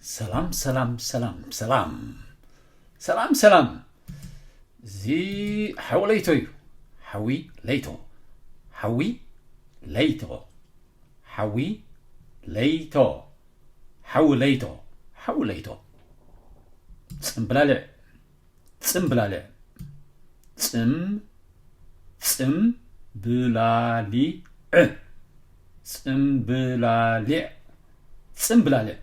ሰላም ሰላም ሰላም ሰላም ሰላም ሰላም። እዚ ሓዊ ለይቶ እዩ። ሓዊ ለይቶ። ሓዊ ለይቶ። ሓዊ ለይቶ። ሓዊ ለይቶ። ሓዊ ለይቶ። ጽምብላልዕ። ጽምብላልዕ። ጽም ጽምብላሊዕ። ጽምብላሊዕ። ጽምብላልዕ።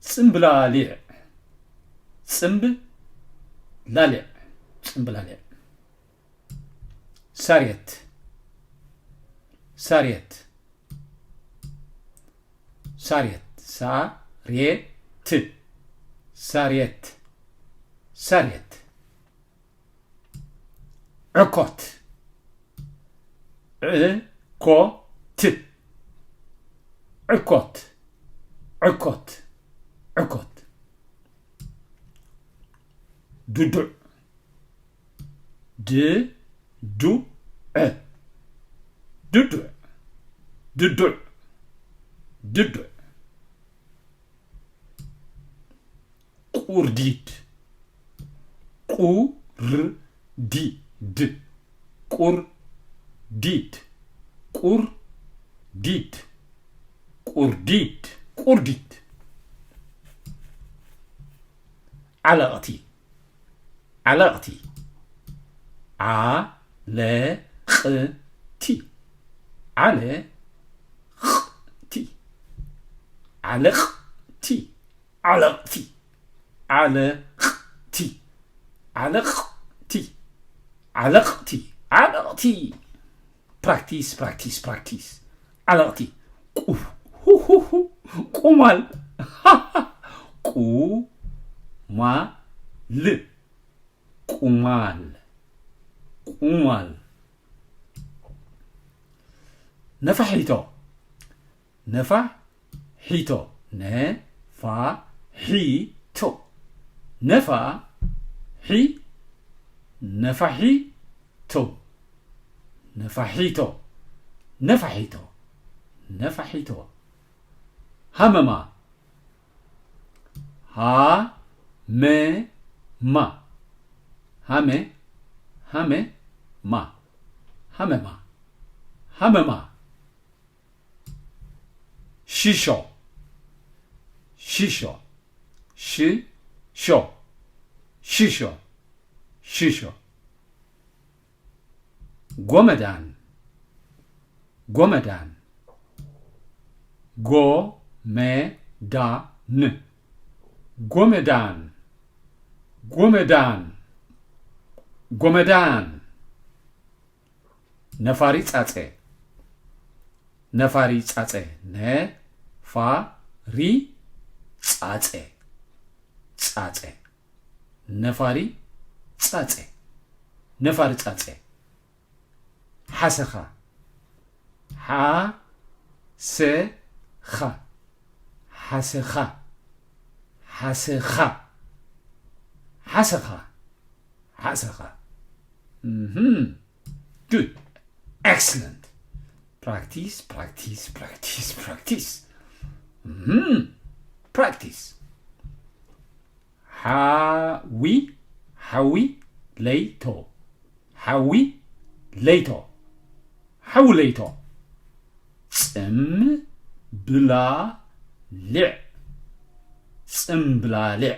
ጽምብላሊዕ። ጽምብላልዕ። ጽምብላልዕ። ሳሬት። ሳሬት። ሳሬት። ሳሬት። ሳሬት። ሳሬት። ዕኮት። ዕኮት። ዕኮት። ዕኮት። ዕኮት። ዱዱዕ። ድዱዕ። ዱዱዕ። ዱዱዕ። ዱዱዕ። ቁርዲድ። ቁርዲድ። ቁርዲድ። ቁርዲድ። ቁርዲድ። ቁርዲድ። ዓለቕቲ። ዓለቕቲ። ዓለቕቲ። ዓለቕቲ። ዓለቕቲ። ዓለቕቲ። ዓለቕቲ። ዓለቕቲ። ዓለቕቲ። ዓለቕቲ። ፕራክቲስ፣ ፕራክቲስ፣ ፕራክቲስ። ዓለቕቲ። ቁ-፣ ሁ፣ ሁ፣ ሁ። ቁማል። ቁማል። ቁማል። ቁማል። ነፋሒቶ። ነፋሒቶ። ነፋሒቶ። ነፋሒ-፣ ነፋሒቶ። ነፋሒቶ። ነፋሒቶ። ነፋሒቶ። ሃመማ። ሃመማ። ሃመ-፣ ሃመማ። ሃመማ። ሃመማ። ሺሾ። ሺሾ። ሺሾ። ሺሾ። ሺሾ። ጎመዳን። ጎመዳን። ጎመዳን። ጎመዳን። ጎመዳን። ጎመዳን። ነፋሪ ጻጸ። ነፋሪ ጻጸ። ነፋሪ ጻጸ። ጻጸ። ነፋሪ ጻጸ። ነፋሪ ጻጸ። ሓሰኻ። ሓሰኻ። ሓሰኻ። ሓሰኻ። ሓሰኻ። ሓሰኻ። እህም። Good. Excellent. ፕራክቲስ፣ ፕራክቲስ፣ ፕራክቲስ፣ ፕራክቲስ። እህም። ፕራክቲስ። ሓዊ፣ ሓዊ ለይቶ። ሓዊ ለይቶ። ሓዊ ለይቶ። ጽምብላሊዕ። ጽምብላሊዕ።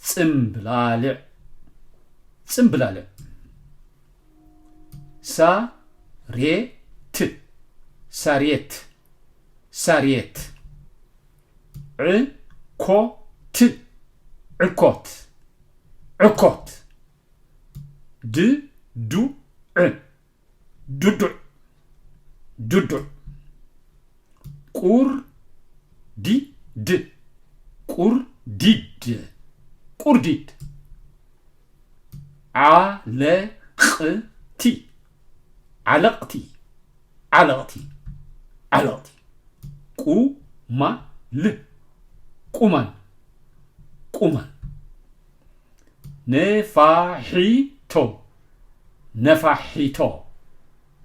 ጽምብላሊዕ። ጽምብላሊዕ። ሳሬት። ሳሬት። ሳሬት። ዕኮት። ዕኮት። ዕኮት። ድዱዕ። ዱዱዕ። ዱዱዕ። ቁርዲድ። ቁርዲድ። ቁርዲድ። ዓለቕቲ። ዓለቕቲ። ዓለቕቲ። ዓለቕቲ። ቁማል። ቁማል። ቁማል። ነፋሒቶ። ነፋሒቶ።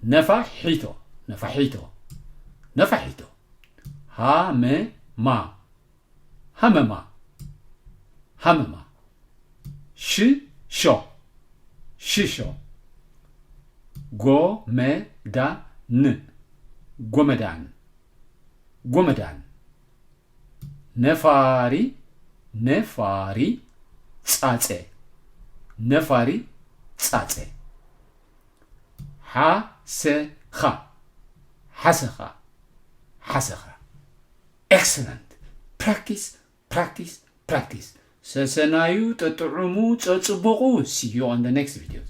ነፋሒቶ። ነፋሒቶ። ነፋሒቶ። ሃመማ። ሃመማ፣ ሃመማ። ሽሾ፣ ሽሾ። ጎመዳን፣ ጎመዳን፣ ጎመዳን። ነፋሪ፣ ነፋሪ። ጻጸ፣ ነፋሪ ጻጸ። ሓሰኻ፣ ሓሰኻ፣ ሓሰኻ። Excellent. Practice, practice, practice. ሰሰናዩ፣ ጠጥዑሙ፣ ጸጽቡቑ። See you on the next video.